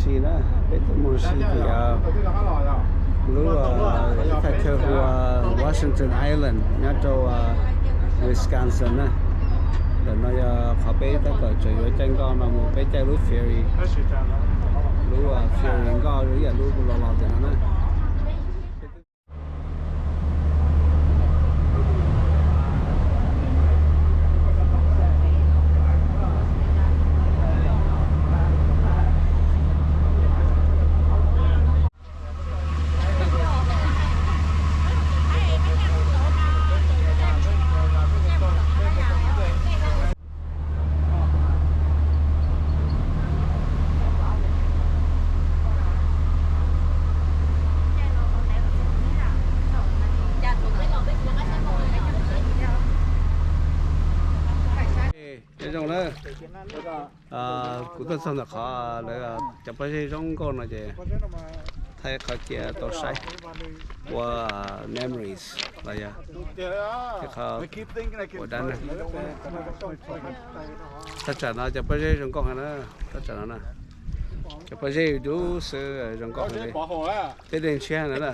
Si na, peb tuaj mus si tim lub thaj chaw hu ua Washington Island nyob rau Wisconsin na. Ntawm no yog qhov peb tab tom tseem yuav caij nkoj no mus peb caij lub ferry, lub ferry nkoj ib yam lub los los ntawm no na. Nyob zoo na. Kuv tuaj txog ntawm qhov lawv cov pob zeb zoo nkauj no ces thaij qhov cia tau saib ua memories los yog qhov ua dab neeg. Thaj tsam no cov pob zeb zoo nkauj heev na, thaj tsam no na. Cov pob zeb dub xwb zoo nkauj heev li. Tej dej ntshiab heev na,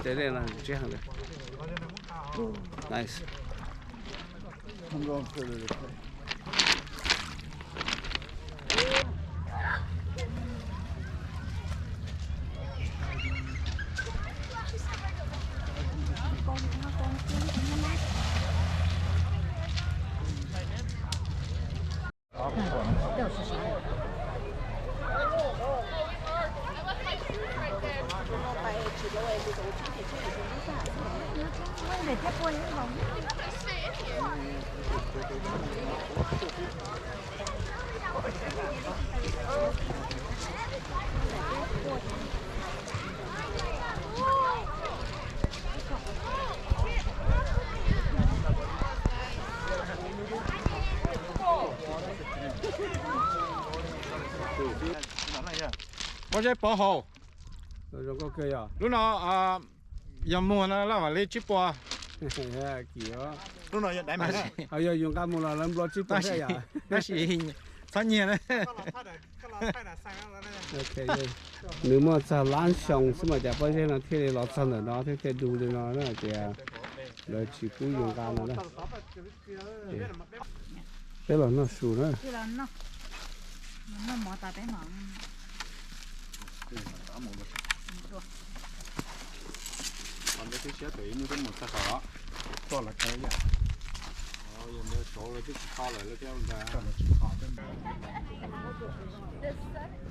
tej dej no ntshiab heev li. Nice. Pob zeb pov haum. Zoo nkauj kawg yom. Lub no yog muag no laj vam li tsib puas. Lub no yog daiv mas, yog yus nqa mus los lawv nplua tsib puas thiab yom. Tab sis txhob nyiag na. Nws muaj txog lab xyoo xwb mas cov pob zeb no thiaj li los txog ntawm no thiab thiaj du li no na, ces lawv tsis pub yus nqa no na. Peb los noj su na.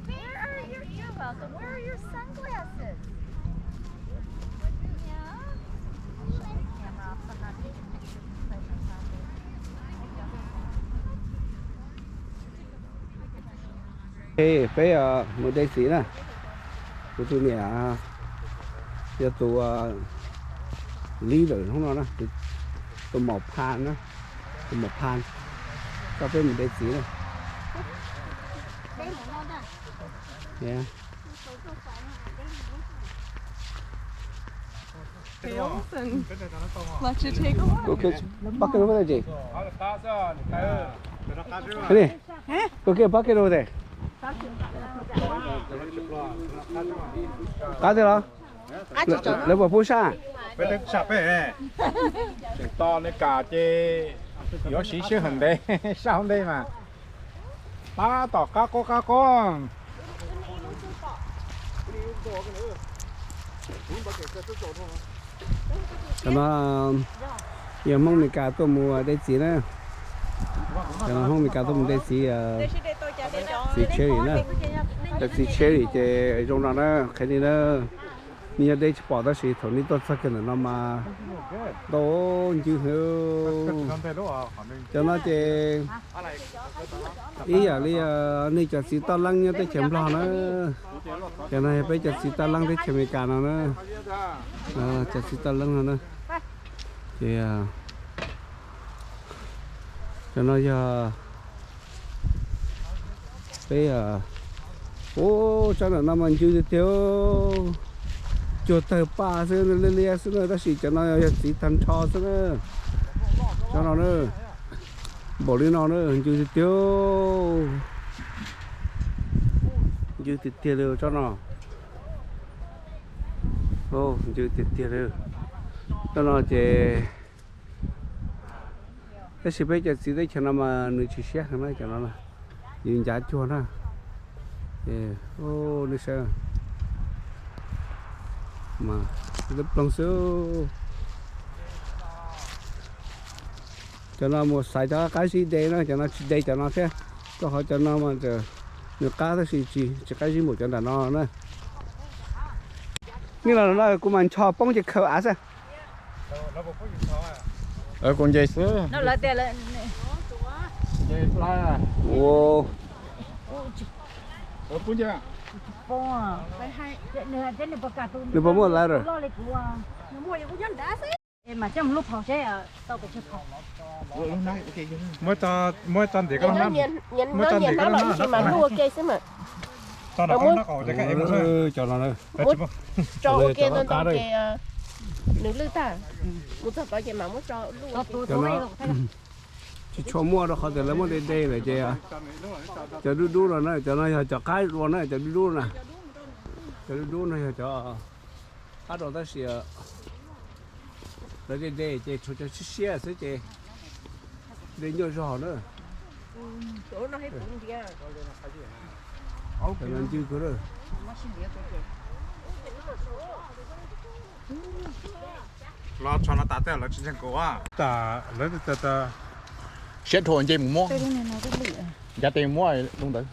Where are your, you're welcome. Where are your sunglasses? Yeah? Camera off, so I'm not taking pictures. Peb mus de txiv na. Kuv tus niam yog tus leader hnub no na, tus maum phan na, tus maum phan coj peb mus de txiv na. Pab kej rau peb tag ces. Pab kej, pab kej rau tag. Qab tiag los? Lawv puas pub sab? Peb twb tsa peb tseem to ne, kam ces yuav siv sij hawm ntev sab hauv ntej mas tab tom qab qub qab qub. Tam no yog Hmoob Mes Kas tuaj mus de txiv na. Tam no Hmoob Mes Kas tuaj mus de txiv, txiv cherry na. Cov txiv cherry ces zoo no na, qhia nej na. Nej nyob deb tsis pom tab sis thaum nej tuaj txog kiag ntawm no mas ntau ncw heev. Cov no ces ib yam li nej cov txiv toj leeb nyob teb chaws Nplog na. Cov no yog peb cov txiv toj leeb teb chaws Amelikas no na. Cov txiv toj leeb no na. Ces cov no yog peb, ub, tsob ntawm no mas ncw tiag tiag, cuag tawg paj xwb, liab liab xwb na, tab sis cov no yog txiv tag nrho xwb na. Cov no na, npaum li no na, ncw tiag tiag. Ncw tiag tiag li tsob no. Ncw tiag tiag li. Tsob no ces tab sis peb cov txiv teb chaws no mas nws tsis siab heev na cov no na. Yus ncav cuag na. Ces nej saib mas, ploog xwb. Cov no mus xaiv cov qab zib de na, cov no tsis de cov no thiab. Rau qhov cov no mas nws qab tab sis tsis, tsis qab zib npaum cov nram no na. Nej los no kuv mas ncho poob ces khaws av xwb. Kuv nce xwb. Nws puas muaj ladder? Muab tso ntiv ko, muab tso ntiv ko. Tso ua ke ntau ntau ces nws lwj tag, mus txog tod ces mam muab tso luj. Tsis tshua muaj rau qhov tias lawv muab de de lawm ces cov dub dub no na, cov no yog cov qab dua na, cov dub dub na. Cov dub dub no yog cov qab dua tab sis lawv de de ces tshuav cov siab siab xwb ces de nyuaj zog na. Cov no ncw kawg na. Los tso no tas tej lawv tsis ntseeg kuv. Tas lawv, siab dhau nce mus muab. Ncav tes muab lub ntawd.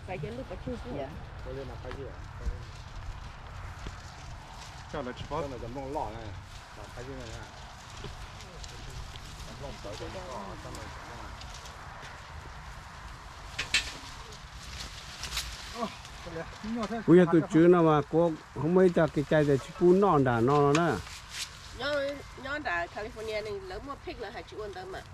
Kuv yog tus tswv no mas kuv muaj ib co kev cai tias tsis pub noj nram no no na. Nyob nram California lawv muaj pig lawv hais tsis ua ntawd mas.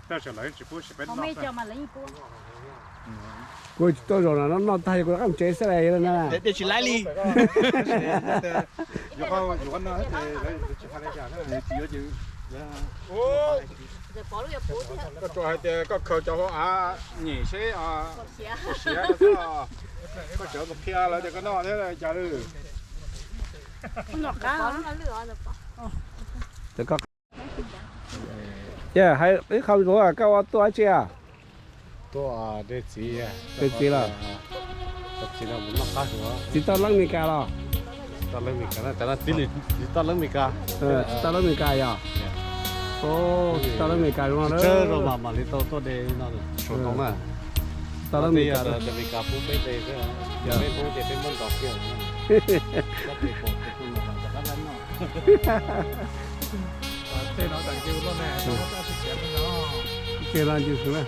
Kuv tsis tuaj zaum no, noj tag kuv rov qab mus tsev xwb na. Tsis laib li. Koj tsuas hais tias koj khaws cov hauv av nyem seb siav, koj tseem mus qhia lawv tias koj noj thiab cas li. Ces hais ib qho kuv, koj ua tuaj dab tsi a? Tuaj de txiv. De txiv los? Txiv tau leeb Meskas los? Txiv tau leeb Meskas, txiv tau leeb Meskas. Txiv tau leeb Meskas yog? Txiv tau leeb Meskas zoo no. Tsis tshua zoo mas mam li tau tuaj de no, tsis tshua tau na. Txiv tau leeb Meskas, Meskas pub peb de xwb, peb pub ces peb muab ntov kiag. Tej no ncw xwb na.